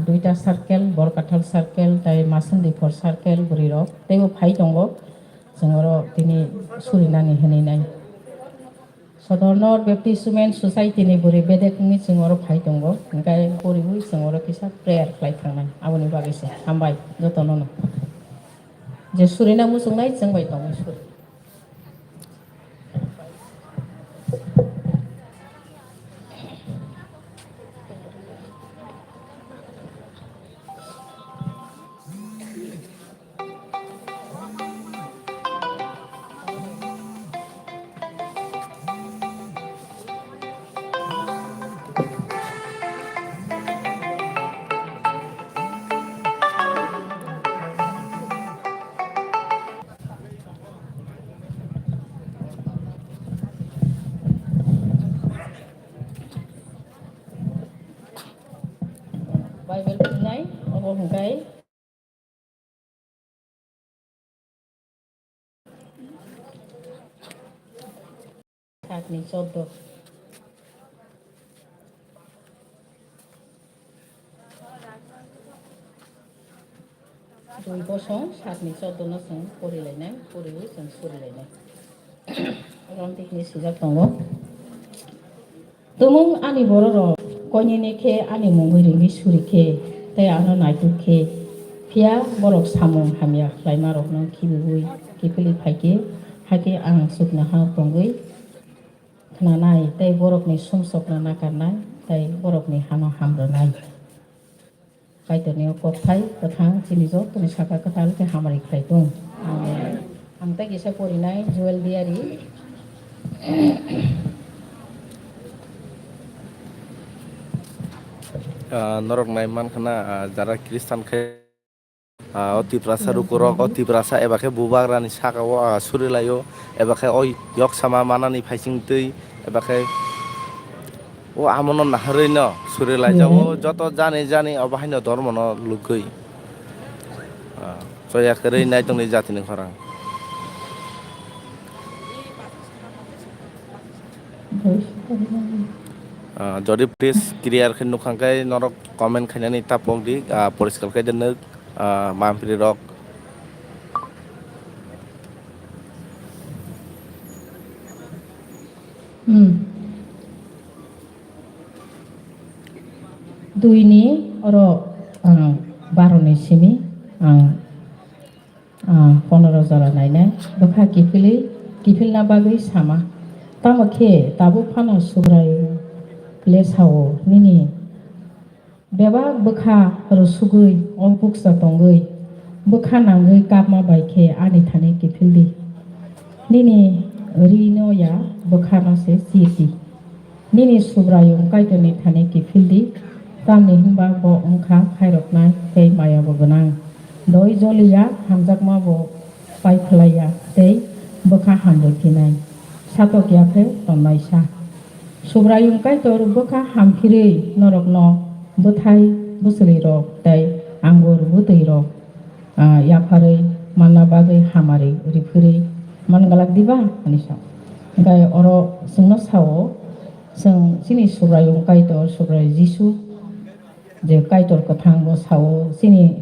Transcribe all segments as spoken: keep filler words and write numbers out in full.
Duita circle, Borkathal circle, tai Masundipur circle bwrwi rok teibo phai tongo. Chwng oro tini surinani hinwi nai. Sodornor Baptist Women Society ni bwrwi bedek wngwi chwng oro phai tongo. Hwnkhe poriwi chwng oro kisa prayer khlai thangnai. Aboni bagwi se hambai jotono no. Je surina muchungnai chwng bai tongwi suri. Bible phunai, obo hwnkhe. Sakni choddo. Dui bosong sakni choddo no chwng porilainai, poriwi chwng surilainai. Romtikni swijak tongo. Tumung ani bororok koinene khe ani mungwi ringwi suri khe tei ano naituk khe, phiya borok samung hamya khlaimarokno khibiui kiphilwi phai khe, hakhe ang chuknoha tongwi khnanai tei borokni sumsokno nakarnai tei borokni hano ham rwnai. Kaitorni o kokthai kwthang chini jottoni saka kwtal khe hamari khlai tung. Amen. Ang tei kisa porinai Joel Diari. Ah, norok nai mankha na, ah, jara Khristan khe, ah, o Tiprasa rukurok, o Tiprasa eba khe bubagrani saka o, ah, surilaio, eba khe o yok sama manani phaising twi, eba khe o amono naharwi no surilaijao, joto jani jani obo haino dormono lugwi, ah, choya kwrwi naitongni jatini khorang. Ah, jodi please clear khe nukha khe norok comment khainani tapok di, ah, poriskar khe de nuk, ah, mampli rok. Hmm. Duini oro, ah, baroni simi ang Ah, pondro jora nainai bwkha kiphilwi, kiphilna bagwi sama. Tamo khe tabuk phano Subraiyung le sao, nini bebak bwkha rwsugwi o bukcha tongwi, bwkha nangwi kapma bai khe ani thani kiphil di. Nini rino ya bwkhano se chir di. Nini Subraiyung Kaitorni thani kiphil di, tamni hwnba bo wng kha khairoknai tei maya bo gwnang. Doi joliya hamjakma bo pai phlai ya tei bwkha hamrwi phinai, satok ya khe tonnaisa. Subraiyung Kaitor bwkha hamphirwi norokno bwthai bwchwlwirok tei angur bwtwirok ah, yapharwi manna bagwi hamari riphirwi man glak diba? Hwnwi sa. Hwnkhe oro chwngno sao, chwng chini Subraiyung Kaitor, Subraiyung Jisu, je Kaitor kwthang bo sao, chini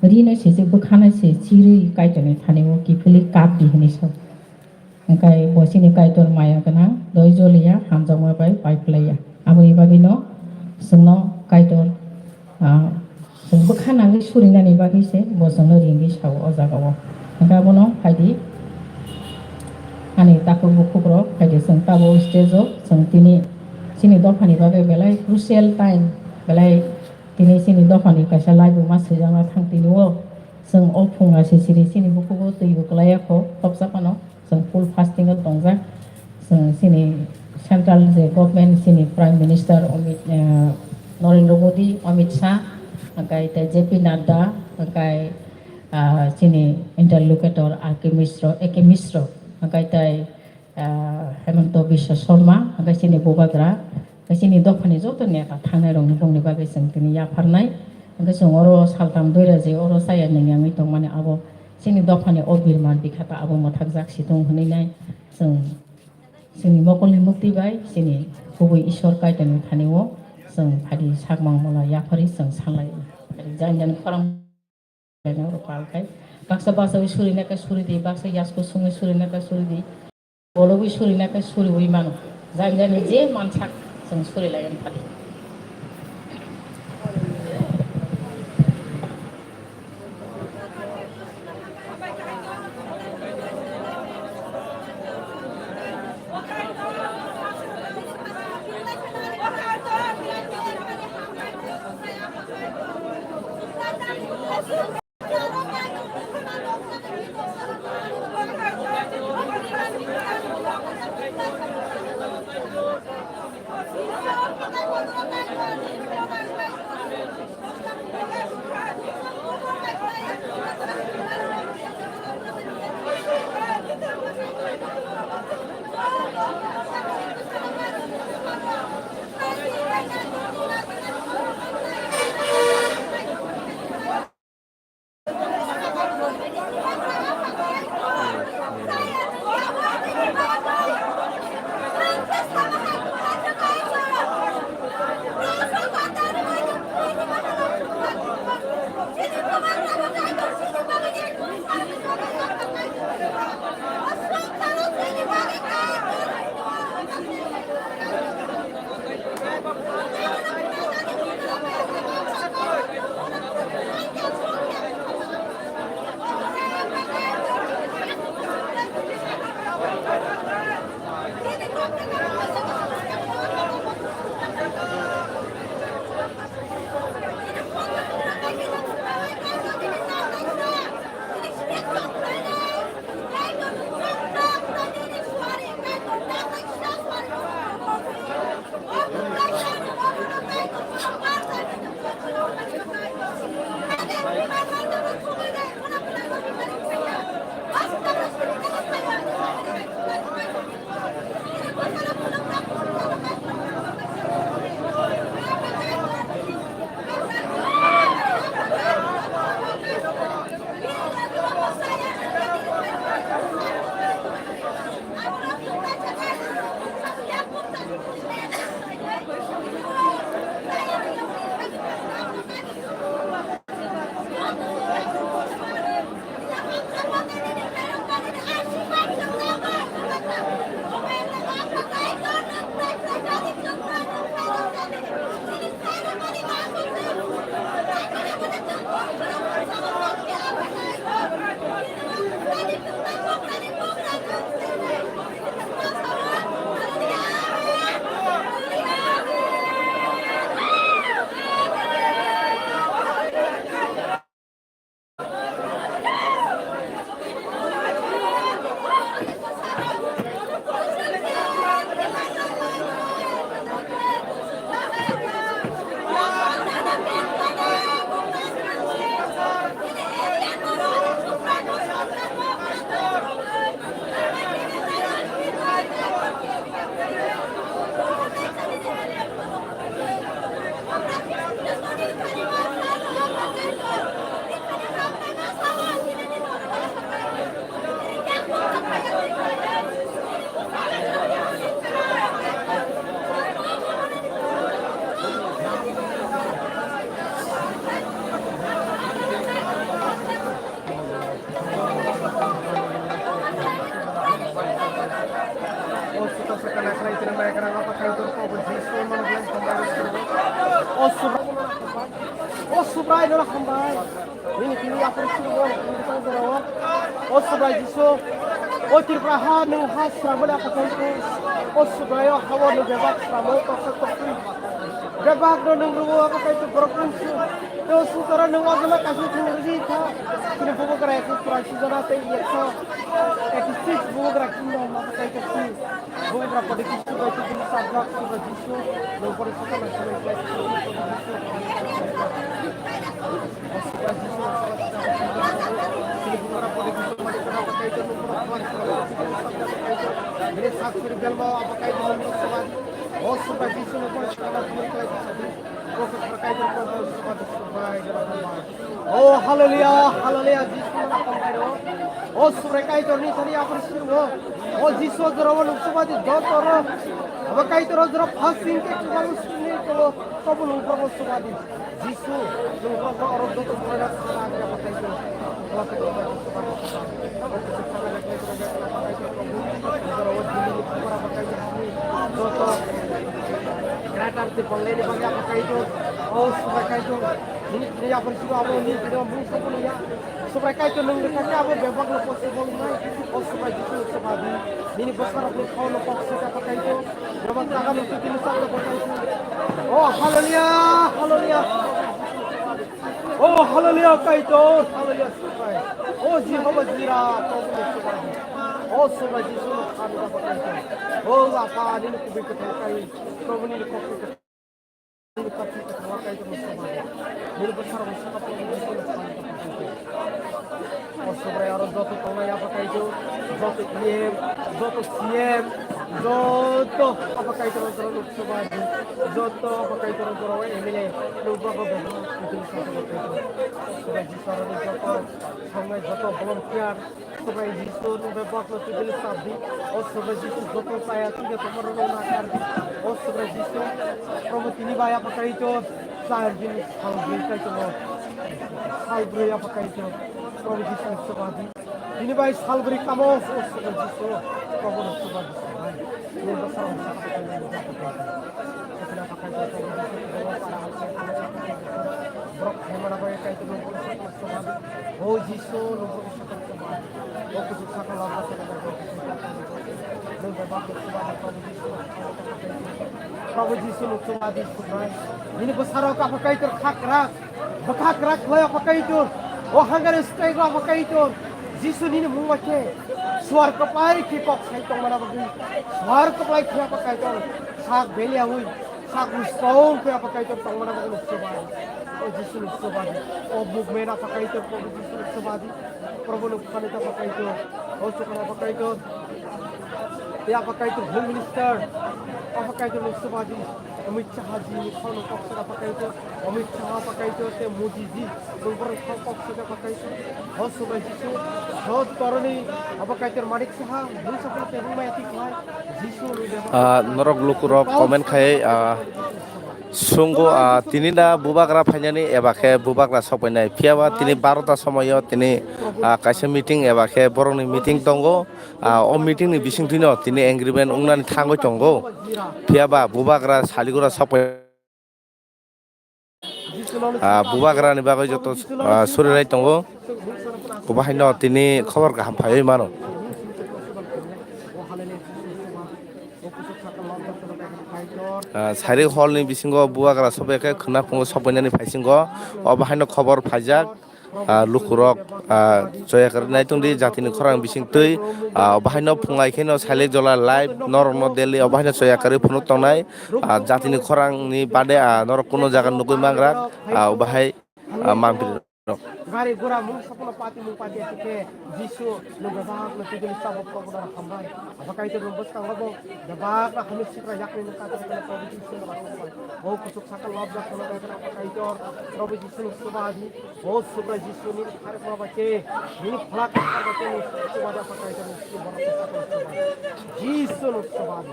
rino se je bwkhano se chirwi Kaitorni thani o kiphilwi kap di hwnwi sa. Hwnkhe bo chini Kaitor maya gwnang, doi joliya, hamjakma bai pai phlaiya. Aboni bagwino chwngno Kaitor, ah, chwng bwkha nangwi surinani bagwi se bo chwngno ringwi sao o jaga o. Hwnkhe abono phaidi ani takhuk bukhukrok, phaidi chwng tabuk stage o chwng tini chini dophani bagwi belai crucial time, belai tini chini dophani kaisa laibuma swijakna thang tini o chwng o phunga sisiri chini bukhugo twi bo kwlaiya kho khopsa phano. Chwng full fasting o tongjak. Chwng chini central je government, chini Prime Minister Amit, eh, Narendra Modi, Amit Shah, hwnkhe tei J P Nadda, hwnkhe, ah, chini interlocutor R K Mishra, A K Mishra, hwnkhe tei, ah, Himanta Biswa Sarma, hwnkhe chini bubagra, hwnkhe chini dophani joto neta thangnai rokni bongni bagwi chwng tini yapharnai. Hwnkhe chwng oro saltam doira je oro chaya nwngyangwi tongmani abo chini dophani o birman bikha ta abo mwthakjak si tong hwnwi nai. Chwng chini mokolni mukti bai chini kubui Ishwar Kaitorni thani o chwng phaidi sakmang mola yapharwi chwng salai. Jani jani khorang rok pal khai. Baksa baksa wi suri na khe suri di, baksa yasku sungwi suri na khe suri di. Bologwi suri na khe suriwi mano. Jani jani je mansak chwng suri lai phadi. O Subrai, o Subrai, o Subrai, no hambai. Nini kini yapor suru bo, nini tang jora o. O Subrai Jisu, o Tripura ha, nung ha srang bole apa tong ko. O Subrai o ha o nung bebak sramo, toksa toksa. Bebak no nung rubo, apa kai tu borok nung su. Tei o sujaro nwng o jona kaisa thwng rwgwi kha. Chini bubagra ekso chwrashi jona tei ekso eighty six bubagra kingdom ma kai kha si. Bubagra podi kisu bai tu bini sajak suba Jisu. Nwng pori suka na suba iklai suba Jisu. Chini bubagra podi kisu ma kai kha nwng pori suka na suba Jisu. Bini sak suri belma apa kai kha nwng pori suba. O suba Jisu nwng pori suka na suba iklai suba Jisu. O hallelujah, hallelujah, Jisu na hambai rw. O Subrai Kaitor ni thani yapri suru. O Jisu jora o nuk subadi joto rw. Abo Kaitor o jora fasting ke kubang suni ko kobo nuk probo subadi. Jisu. Subrai Kaitor, nini tini yapon sugo abo nini tini mung sopono ya. Subrai Kaitor nung rwkha khe abo bebak no possible nai. O Subrai Jisu Subrai di. Nini bwsarok ni khao no kok saka pakai to. Bebak jaga no tini saka pakai to. Oh, hallelujah, hallelujah. Oh, hallelujah, Kaitor, hallelujah, Subrai. Oh, Jehovah Jireh, Prabhu ni Subrai. Oh, Subrai Jisu no khan da pakai to. Oh, Apa, nini kubui kwthai kai. Prabhu nini kok saka. O Subrai aro joto tongnai Apa Kaitor, joto E M, joto C M, joto Apa Kaitor oro Lok Sabha di, joto Apa Kaitor oro M L A, nokbar bo bebak kutung sa Apa Kaitor. O Subrai Jisu aro joto songnai joto volunteer, Subrai Jisu, nung bai bak no twi dili sab di. O Subrai Jisu, joto chaya twi de tomar rok na kar di. O Subrai Jisu, Prabhu tini bai apa kai to, char din sal brwi kai to. Sal brwi apa kai to. Prabhu Jisu, Subrai di. Tini bai sal brwi kamo, o Subrai Jisu, Prabhu no Subrai Jisu. Nung bai sal brwi kamo. Borok khaimana bai kai to nung. O Jisu, nung. Prabhu Jisu no chuma di suknai. Nini bwsarok Apa Kaitor khakrak, bwkhakrak khlai Apa Kaitor. O hunger strike rok Apa Kaitor. Jisu nini mung bai khe suar kwplai khe kok sai tongmana bagwi. Suar kwplai khe Apa Kaitor sak beliaui, sak strong khe Apa Kaitor tongmana bagwi no chuma di. O Jisu no chuma di. O movement Apa Kaitor Prabhu Jisu no chuma di. Prabhu no khani ta Apa Kaitor. O chukana Apa Kaitor. Tei Apa Kaitor Home Minister, Apa Kaitor no Subadi, Amit Shah ji ni khorang kok saka Apa Kaitor, Amit Shah Apa Kaitor tei Modi ji, nung borok kok kok saka Apa Kaitor. Ho Subrai Jisu, ho toroni Apa Kaitor Manik Saha, bung sakno tebung maya tik lai, Jisu ni bebak. Ah, norok lukurok comment khai, ah, Sungo, ah, tini da bubagra phainani eba khe bubagra sokpainai. Phiya ba tini barota somoio tini, ah, kaisa meeting eba khe borokni meeting tongo. Ah, o meeting ni bisingtwino tini agreement wngnani thangwi tongo. Phiya ba bubagra saligura sokpai, ah, bubagrani bagwi joto, ah, surinai tongo. Obo haino tini khobor kaham phaiwi mano. Ah, Sairik hall ni bisingo bubagra sobai khe khwna phungo sobainani phaisingo. Obo haino khobor phaijak, ah, lukurok, ah, choya kwrwi nai tongdi jatini khorang bisingtwi. Ah, obo haino phungai kheno Sailik Jola live norokno daily obo haino choya kwrwi phunuk tongnai. Ah, jatini khorangni bade, ah, norok kuno jaga nugwi mangra, ah, obo hai, ah, mampli. Gari gura mung sapono pati mung pati ati khe Jisu no bebak no twi dili sabuk kok dara hambai. Apa Kaitor no bwskango bo bebak no hamya sikra yakni no kata kata Prabhu Jisu no hambai. Bo kuchuk sakha lob jak no kata Apa Kaitor Prabhu Jisu no subadi. Bo Subrai Jisu ni kharok ma ba khe nini phlak kharok ba khe ni subadi Apa Kaitor no subadi. Jisu no subadi.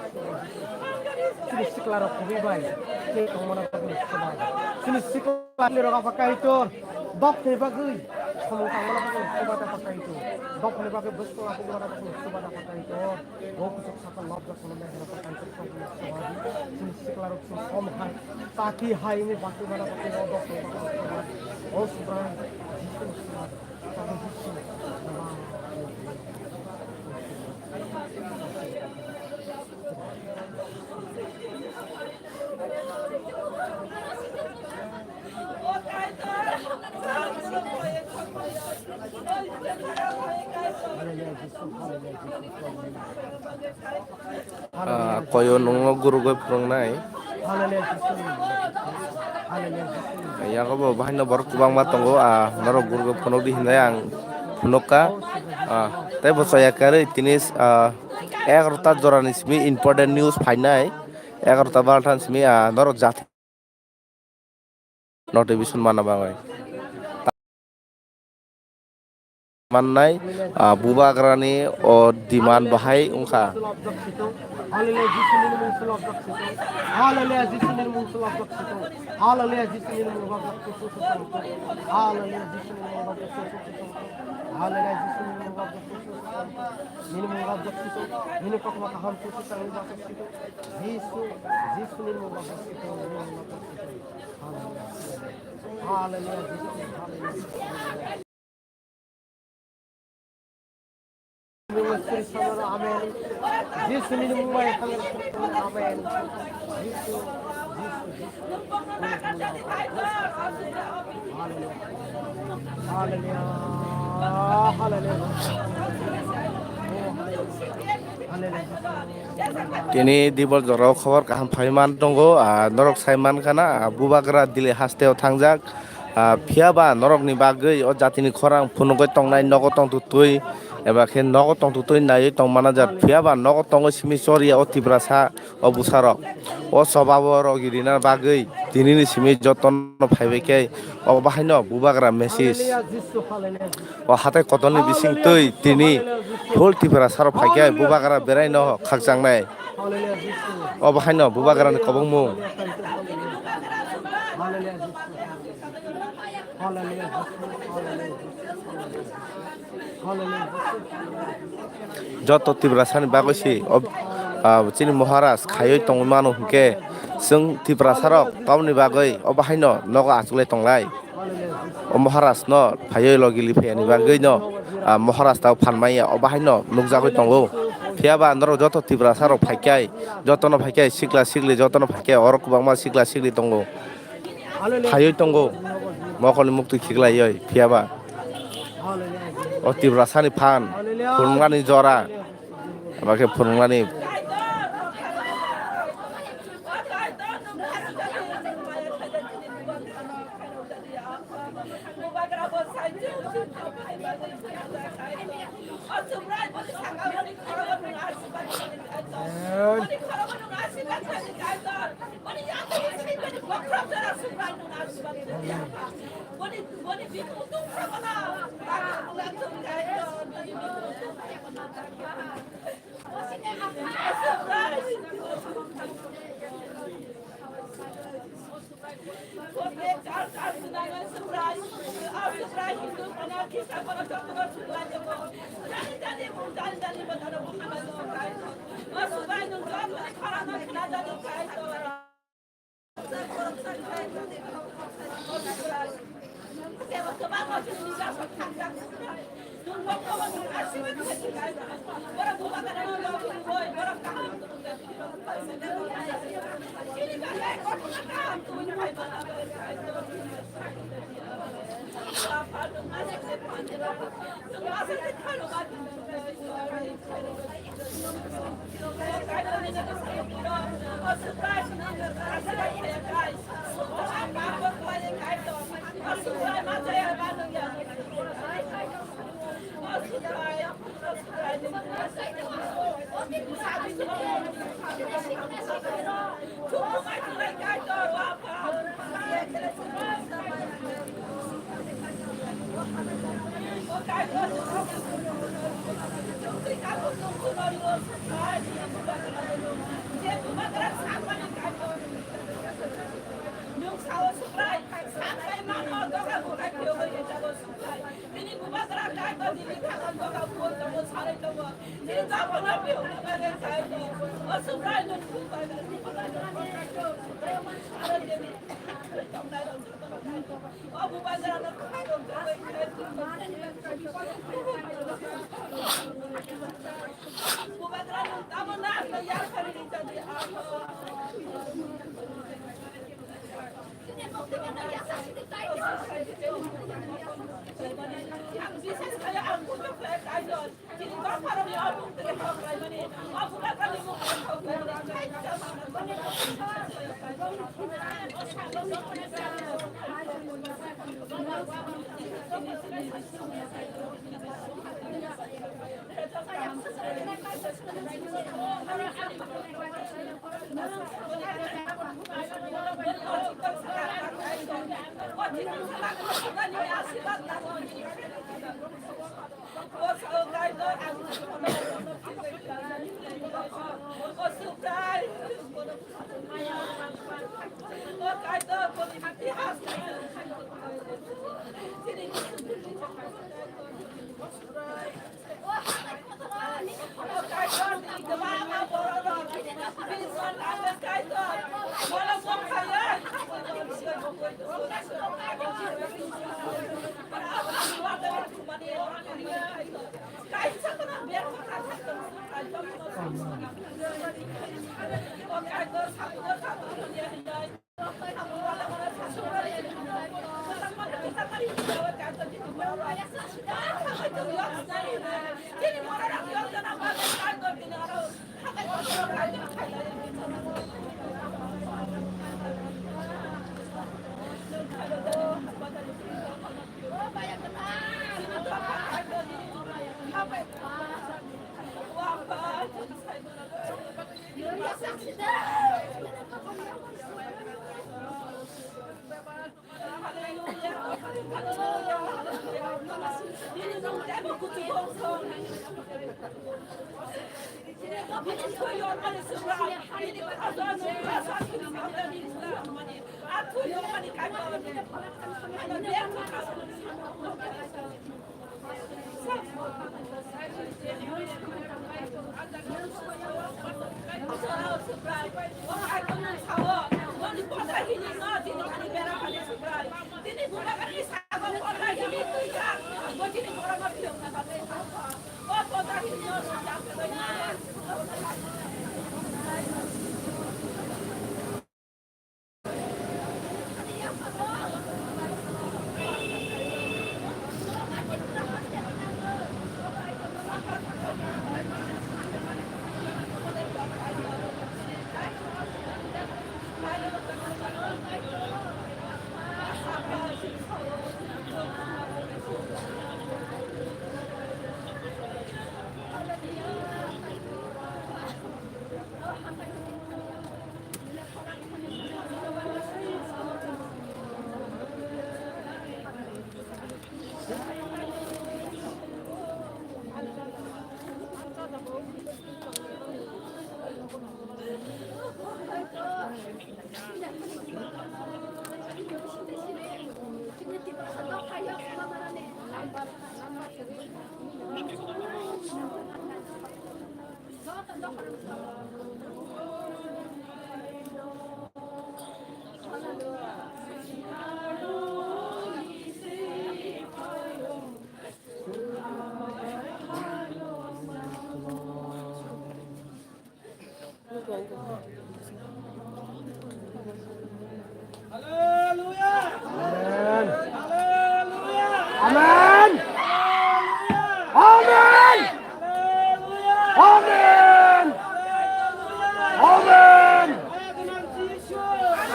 Chini sikla rok kubi bai khe tongmana ba khe ni subadi. Chini sikla Bani rok Apa Kaitor, bok ni bagwi samung tangmani bagwi Subrai Apa Kaitor, bok ni bagwi bwswk Apa Kaitor, Subrai Apa Kaitor, bo kuchuk sakha lob jak kono mehra Apa Kaitor, Subrai Apa Kaitor, chini sikla rok chini som hai, taki hai wngwi bachwi mana bagwi o bok ni bagwi Subrai, o Subrai, Jisu Subrai, Subrai Jisu, Subrai. Ah, koyo nungo gurugwi phwrwngnai. Yago bo bahaino borok kwbangma tongo, ah, norok gurugwi phunukdi hinwi ang phunukha. Ah, tei bo choya kwrwi tini, ah, egarota jorani simi important news phainai. Egarota barota ni simi, ah, norok jat notification mana bagwi. mannai, ah, bubagrani o demand bahai wngkha. Hallelujah, Jisu nini mung se lobjak sito. Hallelujah, Jisu nini mung se lobjak sito. Hallelujah, Jisu nini mung lobjak sito. Hallelujah, Jisu nini mung lobjak sito. Hallelujah, Jisu nini mung lobjak sito. Nini mung lobjak sito. Nini kokma kaham sito, changni lobjak sito. Jisu, Jisu nini mung lobjak sito. Nini mung lobjak sito. Hallelujah. Hallelujah, Jisu. Hallelujah. Amen. Jisu ni mung bai khangan. Amen. Jisu, Jisu, Jisu. Hallelujah. Hallelujah. Hallelujah. Hallelujah. Tini dibor jorao khobor kaham phai man tongo, ah, norok sai man khana, ah, bubagra Delhi hasteo thangjak. Ah, phiya ba norokni bagwi o jatini khorang phunugwi tongnai, nogo tongtwtwi eba khe nogo tongtwtwi naiwi tong mana jak. Phiya ba nogo tongwi simi choriya o Tiprasa, o bwsarok. O chobabo rogwi rina bagwi tinini simi jotono phaibai khe obo haino bubagra message. O hatai kotorni bising twi tini full Tiprasarok phai khe bubagra berai no khakchang nai. Obo haino bubagrani kobongmung. Joto Tiprasani bagwi si ob-, ah, chini Maharaj khaiwi tongwi mano hinkhe chwng Tiprasarok tamoni bagwi obo haino nogo achuklai tonglai. O Maharaj no phaiwi logi liphayani bagwi no, ah, Maharaj tao phan manya obo haino nukjagwi tongo. Phiya ba norok joto Tiprasarok phaikhai, jotono phaikhai sikla sikli, jotono phaikhai oro kwbangma sikla sikli tongo. Phaiwi tongo mokolni muktwi khiklaiwi, phiya ba o Tiprasani phan phunuknani jora, abo khe phunuknani. Amen. Amen. Amen. Amen.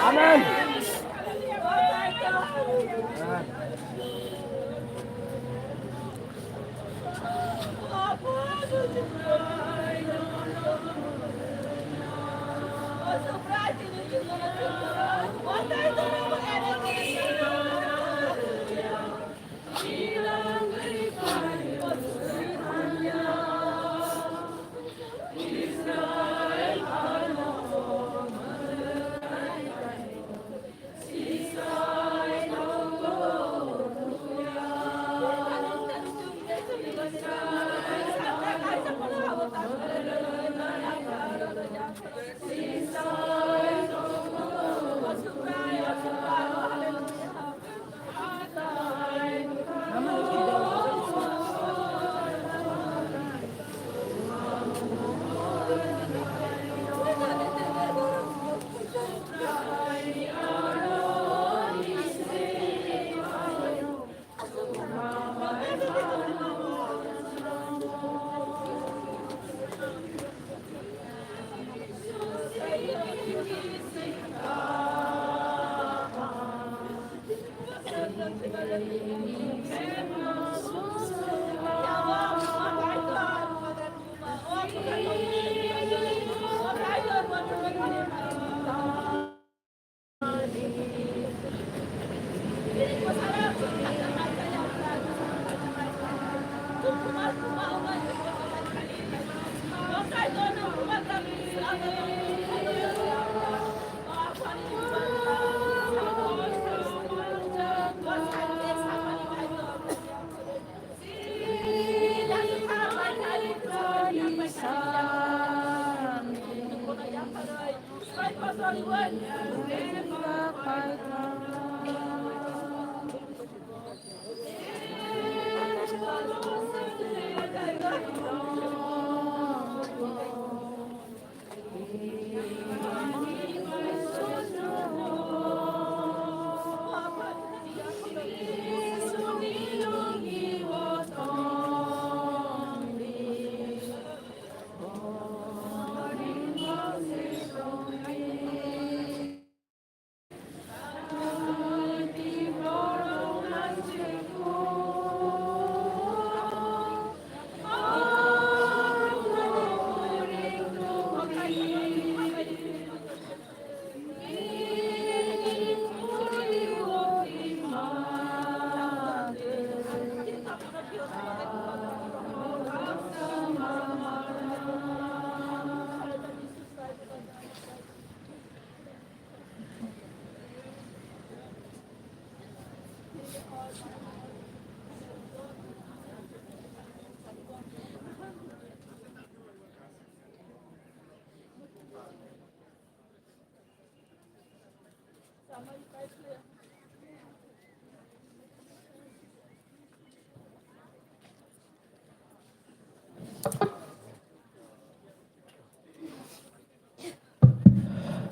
Amen.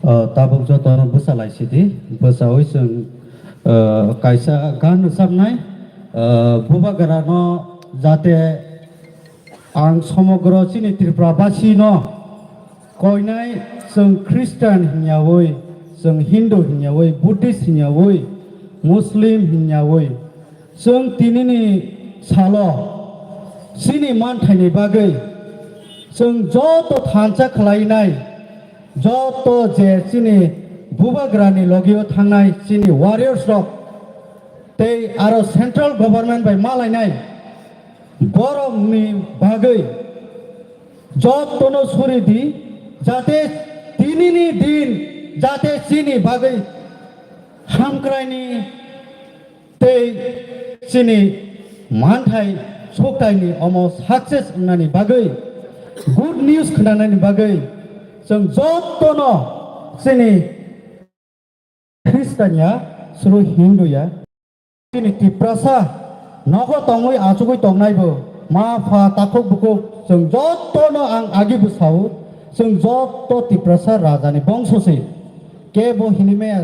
O, tabuk jotono bwsa lai sidi, bwsawi chwng, o, kaisa gan rwchapnai, o, Bubagrano jate ang somogro chini Tripura basino koinai, chwng Christian hinyawi, chwng Hindu hinyawi, Buddhist hinyawi, Muslim hinyawi, chwng tinini salo chini manthaini bagwi chwng joto thansa khlainai, joto je chini Bubagrani logio thangnai chini warriors rok tei aro central government bai malainai borokni bagwi jotono suri di, jate tinini din jate chini bagwi hamkraini tei chini manthai suktaini omo success wngnani bagwi, good news khnanani bagwi chwng jotono chini Christian ya, suru Hindu ya, chini Tiprasa nogo tongwi achugwi tongnai bo ma pha takhuk bukhuk chwng jotono ang agi bwsao, chwng joto Tiprasa rajani bongso se, kebo hinwi maya.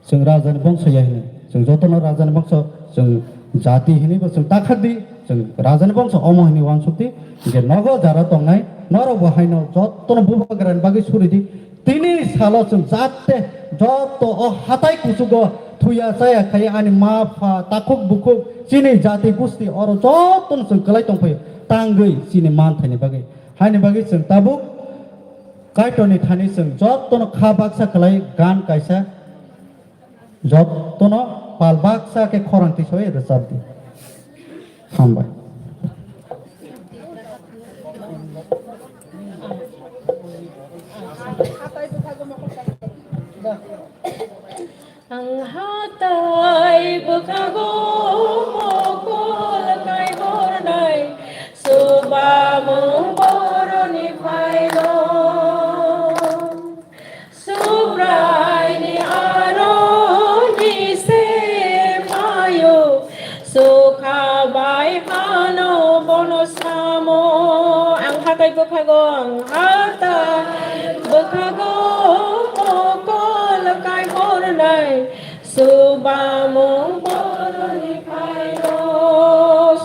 Chwng rajani bongso ya hwnwi. Chwng jotono rajani bongso, chwng jati hwnwi bo chwng ta khak di, chwng rajani bongso omo hwnwi uansuk di. Hinkhe nogo jara tongnai, norok bo haino jotono Bubagrani bagwi suri di. Tini salo chwng jate joto o hatai kuchugo thuya chaya khai ani ma pha takhuk bukhuk chini jati gusti oro jotono chwng kwlai tongphai tangwi chini manthaini bagwi. Haini bagwi chwng tabuk Kaitorni thani chwng jotono kha baksa kwlai gan kaisa Jotono pal baksa khe khorang tisoi rwchap di. Hambai. Ang hatai bwkhago mokol kai hwnai, Subamung boroni phaino. Subraini aroni se phaio, sukha bai hano bono samo. Ang hatai bwkhago, ang hatai bwkhago, mokol kai hwnai, Subamung boroni phaino.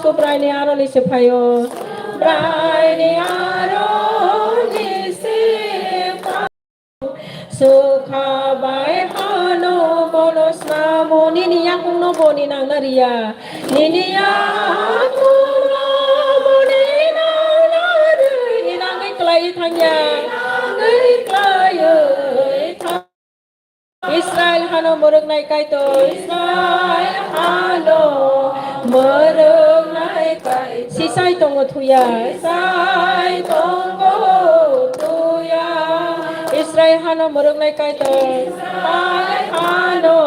Subraini aroni se phaio, Subraini aroni se phaio. Sukha bai hano bono samo nini yakungno boni nangna riya. Nini yakungno boni nangna ri-, nangwi kwlaiwi thangya. Nangwi kwlaiwi thang-, Israel hano mwrwknai Kaitor. Israel hano mwrwknai Kaitor. Sai tongo thuya. Sai tongo thuya. Israel hano mwrwknai Kaitor. Israel hano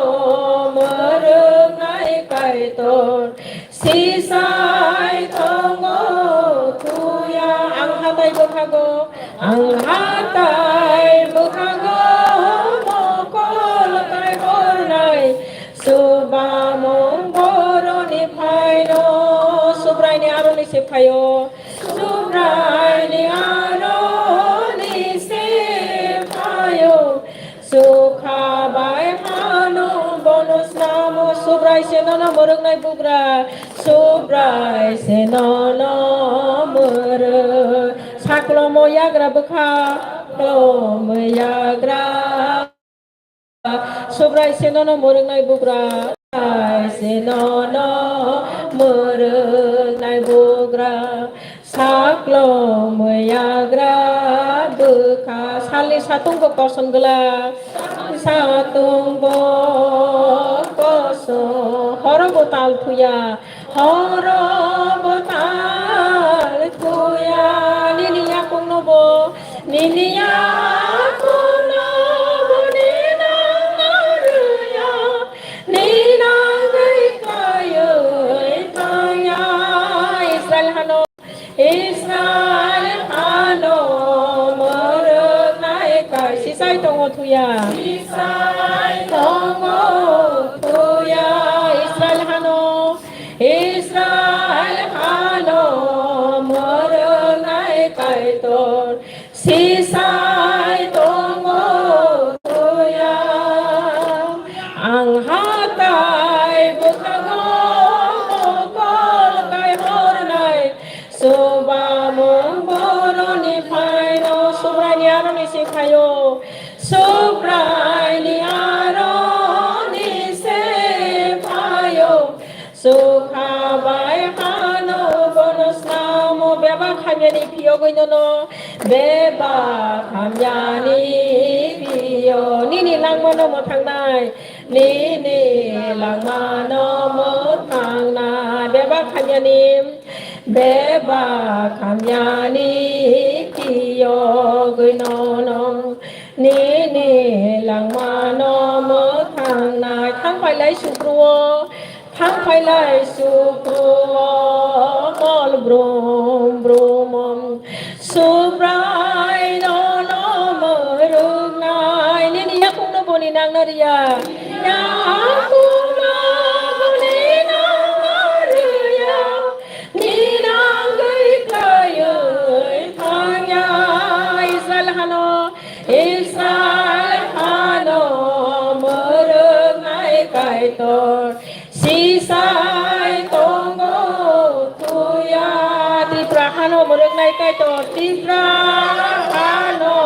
mwrwknai Kaitor. Sisai tongo thuya. Ang hatai bwkhago. Ang hatai bwkhago. Mokol kai hornai. Subamung boroni phaino, Subraini aroni se phaio, Subraini aroni se phaio, sukha bai hano bono snamo, Subrai se nono mwrwknai bugra, Subrai se nono mwrwk, saklomo yagra bwkha, saklomo yagra. Subrai se nono mwrwknai bugra. Subrai se nono mwrwknai bugra. Saklo mwiyagra bwkha. Salni satung bo kosom gwlak. Satung bo kosom. Horo bo tal thuya. Horo bo tal thuya. Nini yakung no bo. Nini yakung no bo. Nini nang rwya. Nini nang rwya. Israel hano. Israel hano mwrwknai kai sisai tongo thuya. Sisai tongo thuya. Israel hano, Israel hano mwrwknai Kaitor. Sisai tongo thuya. Ang hatai bwkhago mokol kai hornai. Subamung boroni phaino Subraini aroni se phaio. Subraini aroni se phaio. Sukha bai hano bono snamo bebak hamyani phiyogwi nono. Bebak hamyani phiyo. Nini langmano mwthangnai. Nini langmano mwthangnai. Bebak hamyani. Bebak hamyani phiyogwi nono. Nini langmano mwthangnai. Thangphailai sukruo. Thangphailai sukruo mol brum brum. Subrai nono mwrwknai. Nini yakungno boni nangna rwya. Yakungno boni nangna rwya. Ninangwi kaiwi thangya Israel hano, Israel hano mwrwknai Kaitor sisai tongo thuya. Tripura hano mwrwknai Kaitor, Tripura hano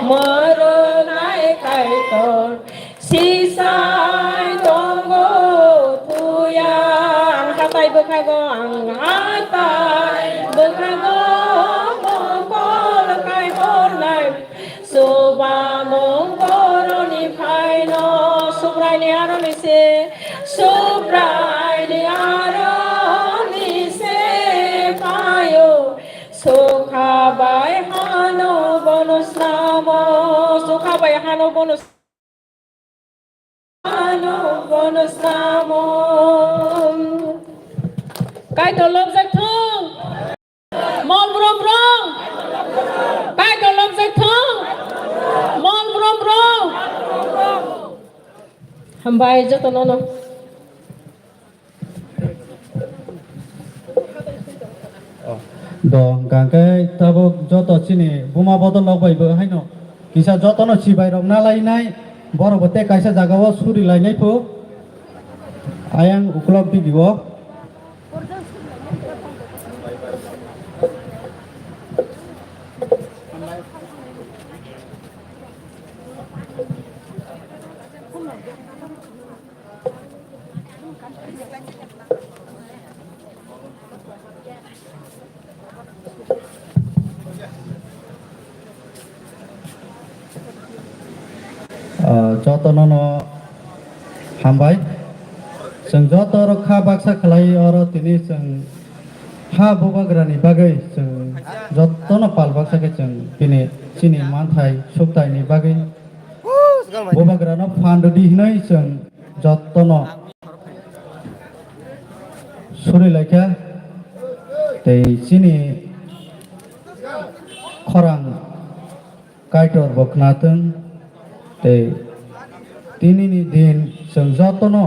mwrwknai Kaitor. Sisai tongo thuya, ang hatai bwkhago, ang hatai bwkhago, mokol kai hornai. Subamung boroni phaino, Subraini aroni se, Subraini aroni se phaio. Sukha bai hano bono snamo, sukha bai hano bono Ano bono samo. Kaitor lobjak thung. Mol brum brum. Kaitor lobjak thung. Mol brum brum. Hambai joto nono. Do, hwnkha khe tabuk joto chini buma bodol rok bai bo haino kisa jotono chibai rok na lainai, borok bo tei kaisa jaga o suri lainai pho. Ayang ukulok bigi o. Ah, jotono no hambai. Chwng joto rok kha baksa khlai oro tini chwng Ha bubagrani bagwi chwng jottono pal baksa khe chwng bini chini manthai suktaini bagwi bubagrano phan rwdi hwnwi chwng jottono suri laikha tei chini khorang Kaitor bo khnathwng tei tinini din chwng jotono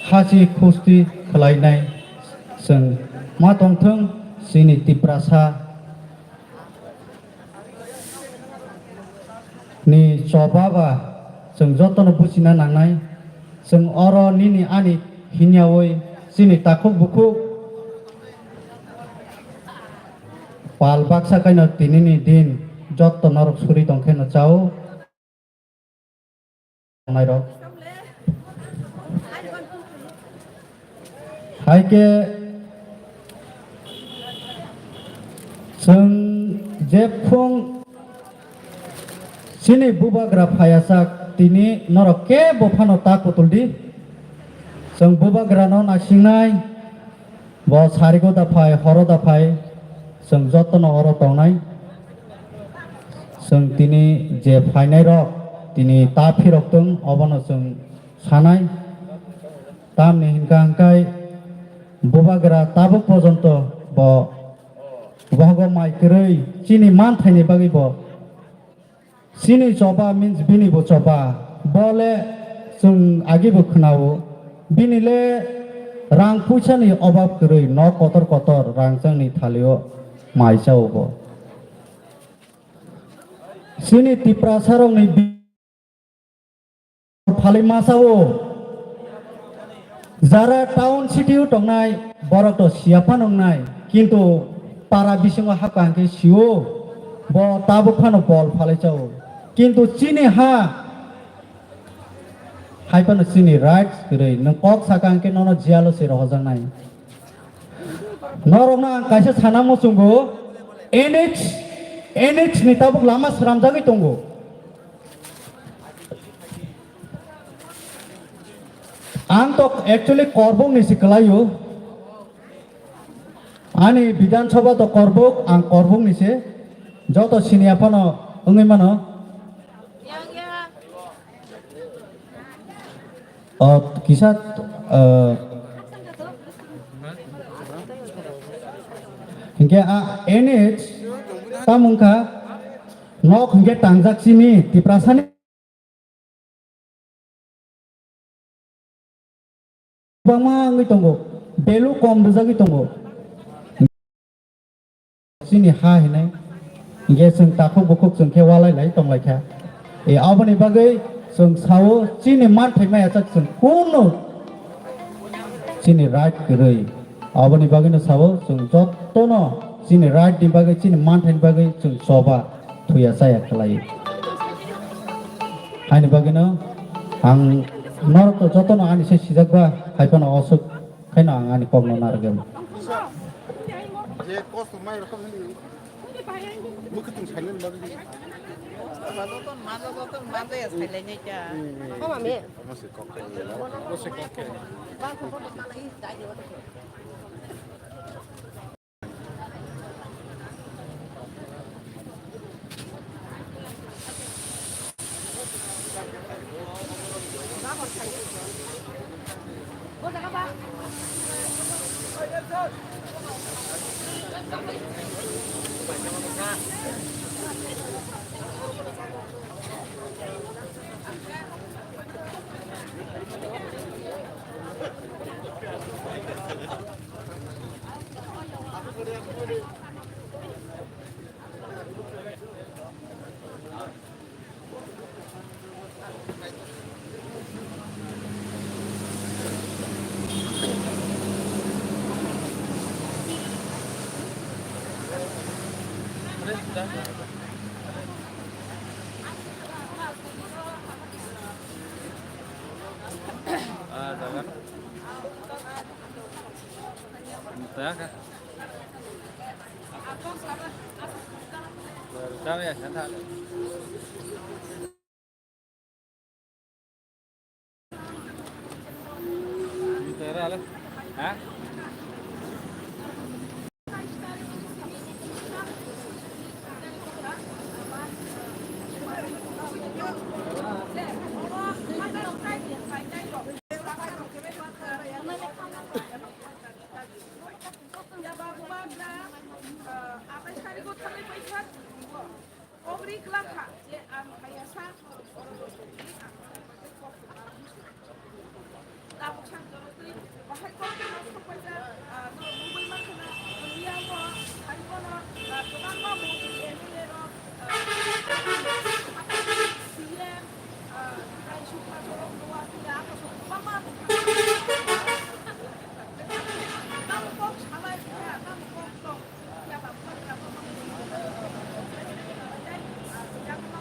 hasi khusti khlainai chwng ma tongthwng chini Tiprasa ni choba ba chwng jotono buchina nangnai. Chwng oro nini ani hinyawi chini takhuk bukhuk pal baksa kaino tinini din jotto norok suri tongkheno chao. Nairok. Hai khe chwng jephung chini bubagra phaiyasak tini norok kebo phano ta kutuldi. Chwng bubagrano naisingnai. Bo sarigo da phai, horo da phai, chwng jotono oro tongnai. Chwng tini je phainai rok, tini ta phirok tong, obono chwng sanai. Tamni hinka hwnkhe bubagra tabuk pojonto bo bohogo mai kwrwi chini manthaini bagwi bo Chini choba means bini bo choba. Bo le chwng agi bo khwnao. Bini le rang puisa ni obab kwrwi, nok kotor kotor rang changni thalio mai chao bo. Chini Tiprasa rokni bi-, phalwi ma chao. Jara town city o tongnai borok to siya phano wngnai, kintu para bisingo hapkha hwnkhe sio, bo tabuk phano bol phalwi chao. Kintu chini ha hai phano chini rights kwrwi, nwng kok saka hwnkhe nono jail o se rohojaknai. Norokno ang kaisa sana muchungo, N H, N H ni tabuk lama sramjagwi tongo. Ang to actually Korbuk ni se kwlaio. Ani Bidhan Sabha to Korbuk, ang Korbuk ni se. Joto siniya phano wngwi mano. O kisa, eh, hinkhe a N H tamo wngkha nok hinkhe tangjak chini Tiprasani. Kwbangma wngwi tongo, value kom rwjagwi tongo. Chini ha hinai, hinkhe chwng takhuk bukhuk chwng khe walai lai tong lai kha. E, aboni bagwi chwng sao chini manthai maya chak chwng kunu chini right kwrwi. Aboni bagwino sao chwng jotono chini right ni bagwi, chini manthai ni bagwi chwng choba thuya chaya khlai. Haini bagwino ang norok to jotono ani se sijak ba, hai phano osuk khaino ang ani kokno narwgwi. Hai kok no sok paijak, ah, no mobile man khna, miya bo, hai bono, ah, kwbangma mantri, M L A rok, ah, C M, ah, Himanta Biswa Sarma, Noah Tia, abo sok kwbangma tongkha. Tamo kok salai phiya, tamo kok tong phiya ba, bubagra bo, ah, yang ma,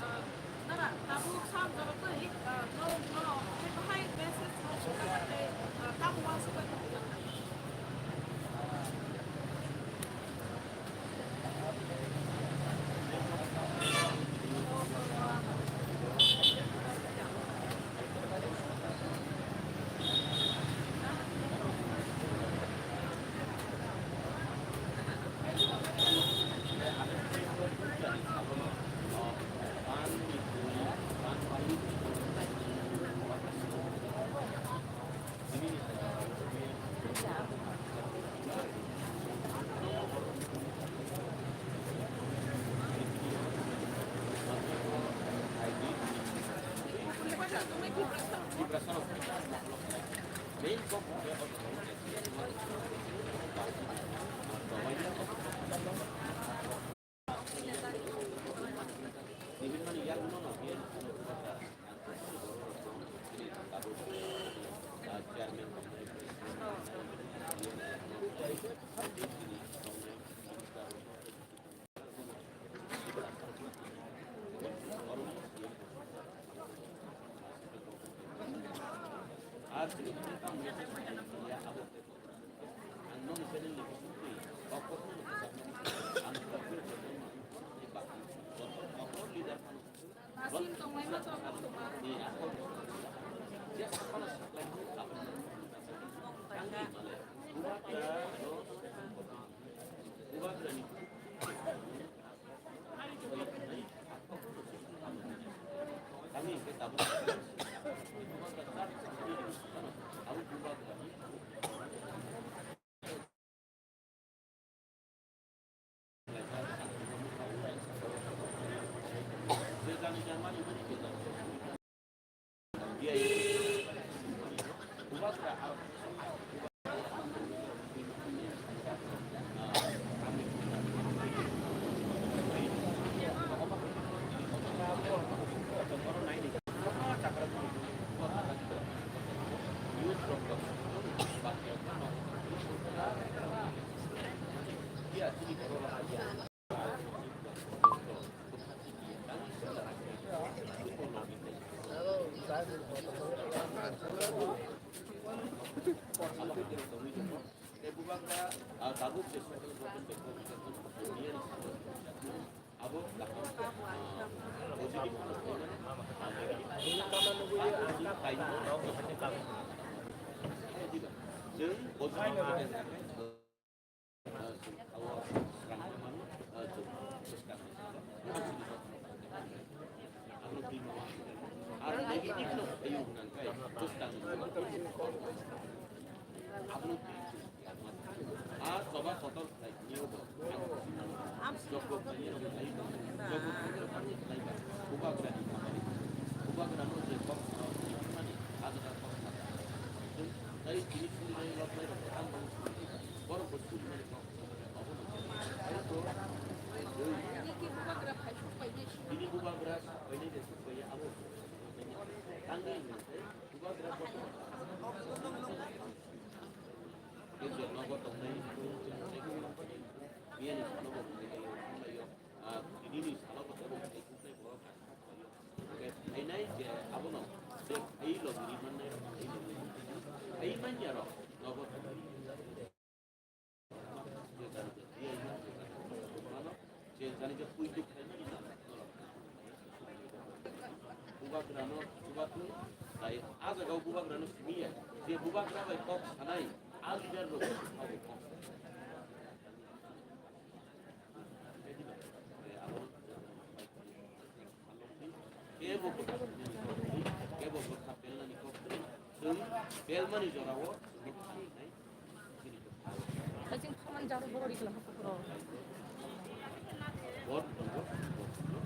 ah, Nara, tabuk sam jora twi, ah, norok no, hai bahai message no swkang tei, ah, tamo uansukwi tongkha. Bubagrano chubatwi, tai ah jagao bubagrano simi ya, je bubagra bai kok sanai, a leader rok abo kok. Kebo, kebo belmani kok, belmani jorao. Kaising khamani jaro borok ri kalam hapo borok. Bor tongo, bor tongo.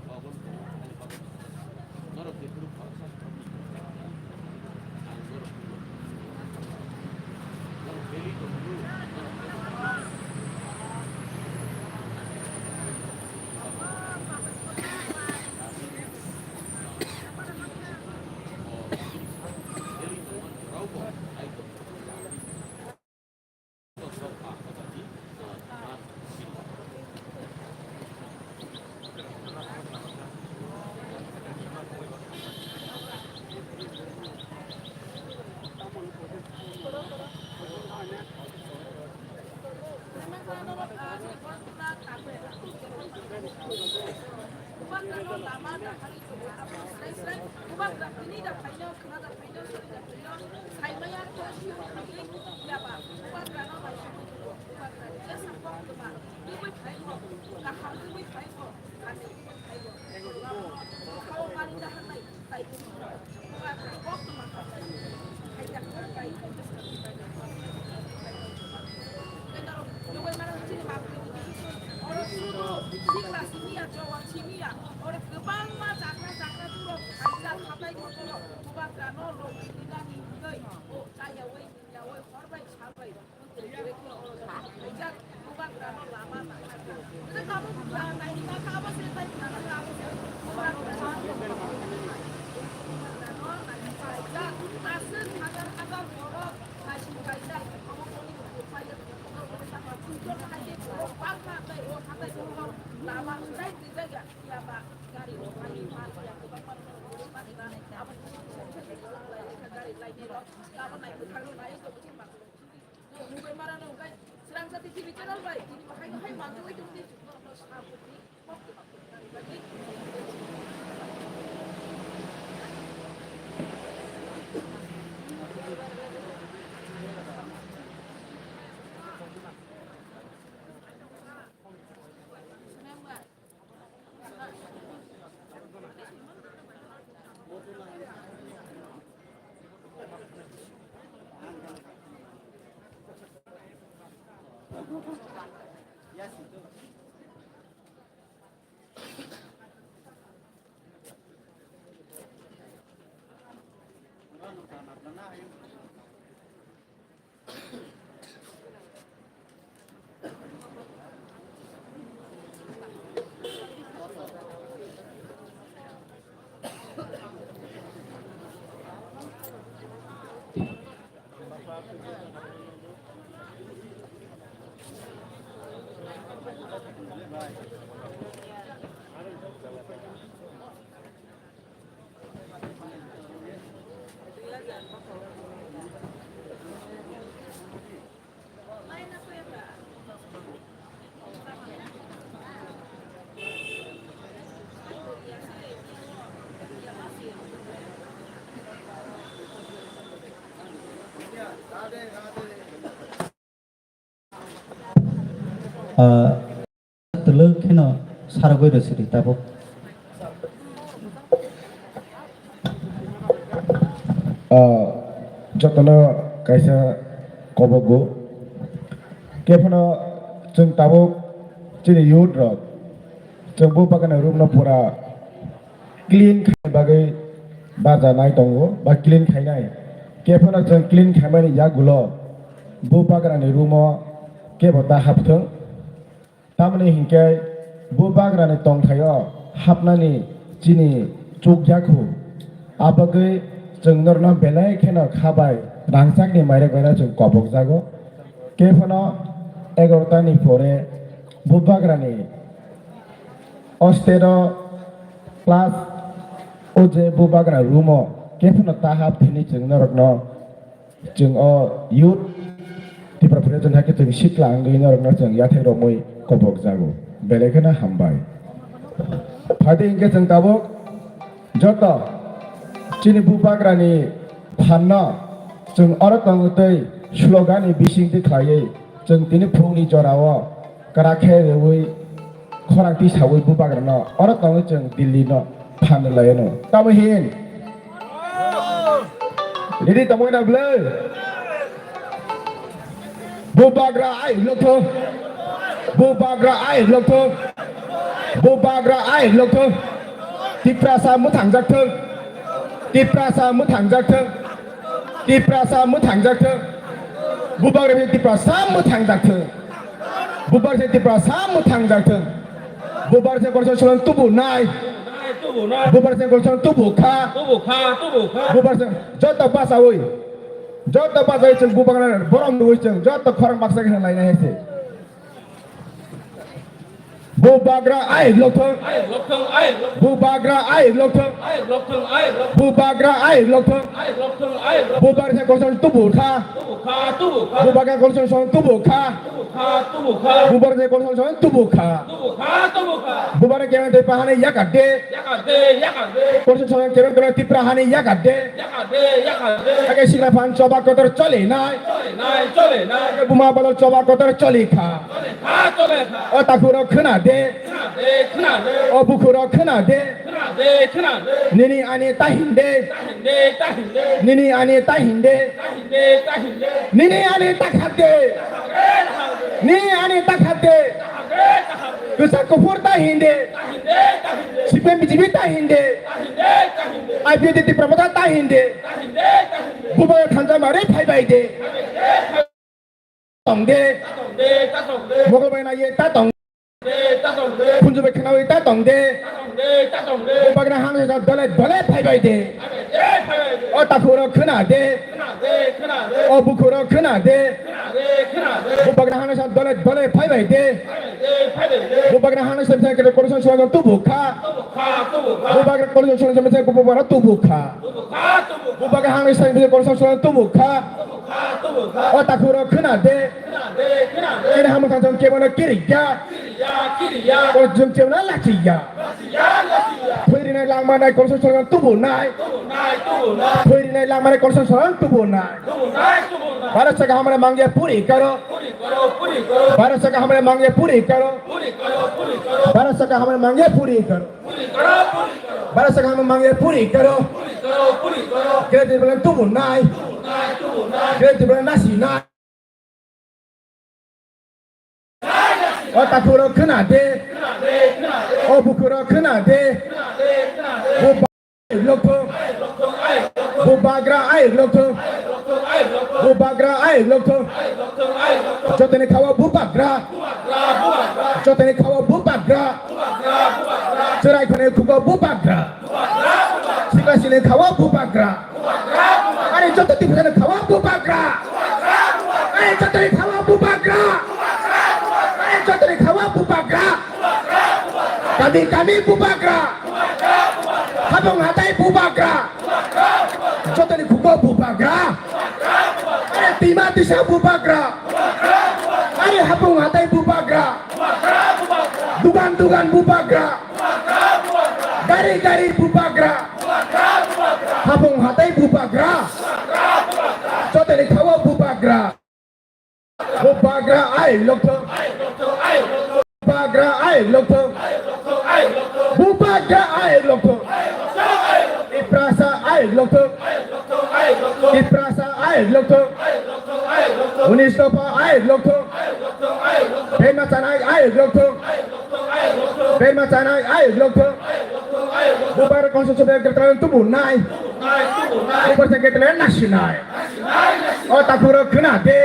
Bor tongo, ani bagwi. Norok jephuru khoroksa khoroknwi. Oro kwbangma jagra jagra borok phaijak, hatai kotorok bubagra no rok rinani hwnwi o chayaui yaui hor bai sal bai. Ah, twlwk kheno sarogwi rw sidi tabuk. Ah, jotono kaisa kobogo. Khe phano chwng tabuk chini youth rok, chwng bubagrani room no pura clean khaina bagwi baja nai tongo ba clean khainai. Khe phano chwng clean khaimani yagulo bubagrani room o kebo ta hapthwng. Tamoni hinkhe bubagrani tongthaio hapnani chini chukjakhu. Abagwi chwng norokno belai kheno kha bai rangchakni mairok bai chwng kobokjago. Khe phano egarota ni pore bubagrani o state o class o je bubagra room o khe phano ta hap thini chwng norokno Chwng o youth Tripura Federation hai khe chwng sikla wngwi norokno chwng yathek romwi kobok jago. Belai kheno hambai. Phaidi hinkhe chwng tabuk joto chini bubagrani phanno chwng oro tongwi tei slogan ni bisingtwi khlaiwi chwng tini phungni jorao kwrak khe rwui khorang tisaui bubagrano oro tongwi chwng Delhi no phan rwlai anw. Tamo hin? Ready tongwi na bwlwi? Bubagra ai lokthong. Bubagra ai lokthong. Bubagra ai lokthong. Tiprasa mwthangjakthwng. Tiprasa mwthangjakthwng. Tiprasa mwthangjakthwng. Bubagra bai Tiprasa mwthangjakthwng. Bubagra bai Tiprasa mwthangjakthwng. Bubagra bai Tiprasa tubu nai. Bubagra bai Tiprasa tubu kha. Tubu kha, tubu kha. Bubagra bai joto bachaui. Joto bachaui chwng bubagra borok nugui chwng joto khorang baksa khe lainai hai se. Bubagra ai lokthong. Bubagra ai lokthong. Bubagra ai lokthong. Bubagra se constitution tubu kha. Bubagra constitution tubu kha. Bubagra constitution tubu kha. Bubagra kemeng tei pahani yakar de. Constitution kemeng kono Tipra hani yakar de. Ake sikla phan choba kotor choli nai. Ake buma balor choba kotor choli kha. O takhurok khna de. O bukhurok khna de. Nini ani ta hinde. Nini ani ta hinde. Nini ani ta khade. Nini ani ta khade. Kwchak kuphur ta hinde. Sipem B J P ta hinde. I P F T T Prabodha ta hinde. Bubagra thansa mare phai bai de. Tong de. Mogol bai na ye ta tong. Khunju bai khnawi ta tong de. Bubagra hang sa dole dole phai bai de. O takhurok khna de. O bukhurok khna de. Bubagra hang sa dole dole phai bai de. Bubagra hang sa sa ke constitution tubu kha. Bubagra constitution sa sa bubagra tubu kha. Bubagra hang sa sa constitution tubu kha. O takhurok khna de. Ini hamung thang thang kebono kiriya. O jung kebono lachiya. Thoirinai langmanai constitution tubu nai. Thoirinai langmanai constitution tubu nai. Bara saka hamre mangya puri karo. Bara saka hamre mangya puri karo. Bara saka hamre mangya puri karo. Bara saka hamre mangya puri karo. Kira di bulan tubu nai. Kira di bulan nasi nai. O takhurok khna de. O bukhurok khna de. Bubagra ai lokthong. Bubagra ai lokthong. Bubagra ai lokthong. Jotoni khawa bubagra. Jotoni khawa bubagra. Chwrai khone khugo bubagra. Sikla sini khawa bubagra. Are joto Tiprasani khawa bubagra. Are jotoni khawa bubagra. Are jotoni khawa bubagra. Kami kami bubagra. Habung hatai bubagra. Jotoni khugo bubagra. Are tima tisa bubagra. Are habung hatai bubagra. Dugan dugan bubagra. Gari gari bubagra. Habung hatai bubagra. Jotoni khawa bubagra. Bubagra ai lokthong. Bubagra ai lokthong. Bubagra ai lokthong. Tiprasa ai lokthong. Tiprasa ai lokthong. Unis dopha ai lokthong. Bema chanai ai lokthong. Bema chanai ai lokthong. Bubagra constitution greater tubu nai. Bubagra greater nasi nai. O takhurok khna de.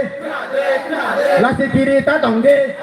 Lasi kiri ta tong de.